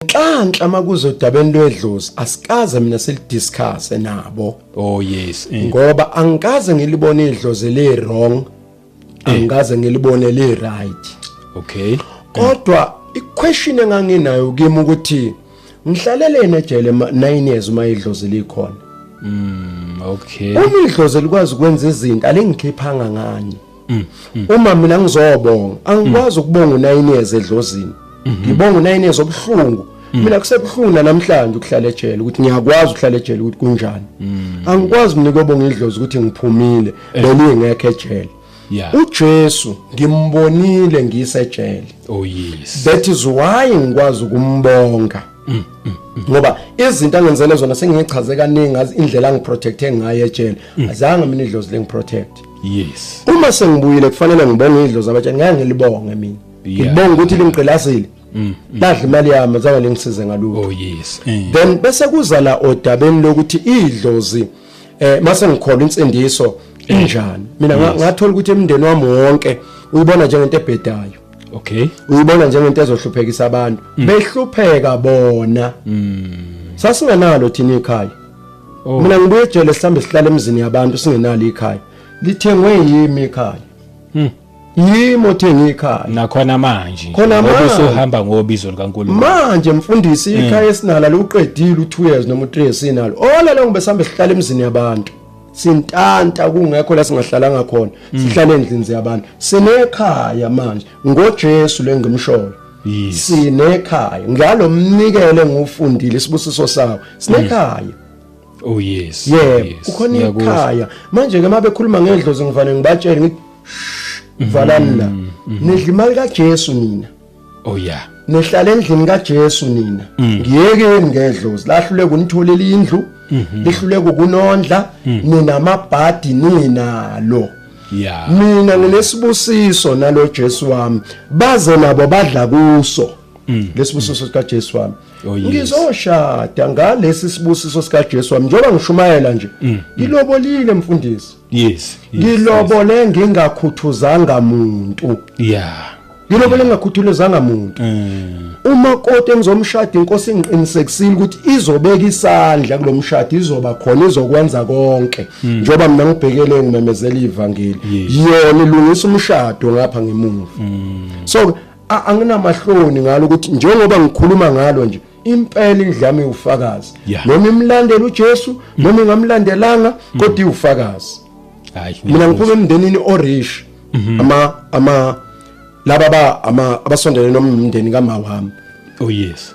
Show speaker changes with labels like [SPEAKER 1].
[SPEAKER 1] Nhlanhla makuzodabeni lwedlozi asikaze mina silidiscuss nabo.
[SPEAKER 2] Oh yes.
[SPEAKER 1] Ngoba angikaze ngilibone idlozi li wrong. Angikaze ngilibone li right.
[SPEAKER 2] Okay.
[SPEAKER 1] Kodwa iquestion enganginayo kimi ukuthi ngihlalelene ejele 9 years uma idlozi likhona.
[SPEAKER 2] Okay.
[SPEAKER 1] Uma idlozi likwazi ukwenza izinto alingikhiphanga ngani. Uma mina ngizobonga angikwazi ukubonga u9 years edlozini. Ngibonga u9 years obuhlungu. Mina kusebuhlungu namhlanje ukuhlala ejele ukuthi ngiyakwazi ukuhlala ejele ukuthi kunjani. Angikwazi mina ukubonga idlozi ukuthi ngiphumile belingekho ejele. UJesu ngimbonile ngisejele.
[SPEAKER 2] Oh yes.
[SPEAKER 1] That is why ngikwazi ukumbonga. Ngoba izinto angenzele zona sengichaze kaningi ngazi indlela angiprotecte ngayo ejele. Azange mina idlozi lengiprotect.
[SPEAKER 2] Yes.
[SPEAKER 1] Uma sengibuyile kufanele ngibonge idlozi abatshani ngeke ngilibonge mina. Ngibonga ukuthi lingigqilazile. Ladla imali yami azange lingisize ngalutho.
[SPEAKER 2] Oh yes.
[SPEAKER 1] Then bese kuza la odabeni lokuthi idlozi mase ngikholwa insindiso injani. Mina ngathola ukuthi emndeni wami wonke uyibona njengento ebhedayo.
[SPEAKER 2] Okay.
[SPEAKER 1] Uyibona njengento ezohluphekisa abantu. Behlupheka bona. Sasingenalo thina ikhaya. Mina ngibuye ejele sihambe sihlala emzini yabantu singenalo ikhaya. Lithengwe yimi ikhaya. Yimi othenga ikhaya.
[SPEAKER 2] Nakhona manje.
[SPEAKER 1] Khona
[SPEAKER 2] Ngoba
[SPEAKER 1] manje.
[SPEAKER 2] usuhamba ngobizo likaNkulunkulu.
[SPEAKER 1] Manje mfundisi ikhaya esinalo liqedile u2 years noma u3 years sinalo. Ola lo ngibe sihambe sihlala emzini yabantu. Sintanta kungekho la singahlalanga khona. Sihlala endlini yabantu. Sinekhaya manje ngoJesu lengimsholo.
[SPEAKER 2] Yes.
[SPEAKER 1] Sinekhaya. Ngalomnikele ngufundile isibusiso sawo. Sinekhaya.
[SPEAKER 2] Oh yes.
[SPEAKER 1] Yebo,
[SPEAKER 2] Yes.
[SPEAKER 1] kukhona
[SPEAKER 2] Ngiyakuzwa.
[SPEAKER 1] ikhaya. Manje ke mabekhuluma ngedlozi ngivane ngibatshele ngithi "Shh, valani la. Nidla imali kaJesu nina.
[SPEAKER 2] Oh yeah.
[SPEAKER 1] Nihlala endlini kaJesu nina. Ngiyekeni ngedlozi. Lahluleka unitholela indlu, lihluleka ukunondla, ninamabhadi ninalo.
[SPEAKER 2] Yeah.
[SPEAKER 1] Mina nginesibusiso nalo Jesu wami. Baze nabo badla kuso. Lesibusiso sikaJesu wami.
[SPEAKER 2] Oh, yes.
[SPEAKER 1] Ngizoshada ngalesi sibusiso sikaJesu wami njengoba ngishumayela nje. Ngilobolile mfundisi.
[SPEAKER 2] Yes. Yes.
[SPEAKER 1] Ngilobole ngingakhuthuzanga muntu.
[SPEAKER 2] Yeah.
[SPEAKER 1] Ngilobole ngingakhuthulezanga muntu. Umakoti engizomshada inkosi ingiqinisekisile ukuthi izobeka isandla kulomshado izoba khona izokwenza konke. Njengoba mina ngibhekele ngimemezela ivangeli. Yona ilungisa umshado ngapha ngemuva. So anginamahloni ngalo ukuthi njengoba ngikhuluma ngalo nje impela indlami iwufakazi. Noma imlandela uJesu noma ingamlandelanga kodwa iwufakazi.
[SPEAKER 2] Hayi.
[SPEAKER 1] Mina ngiphuma emndenini orich. Ama ama laba ba ama abasondelene nomndeni kamawami.
[SPEAKER 2] Oh yes.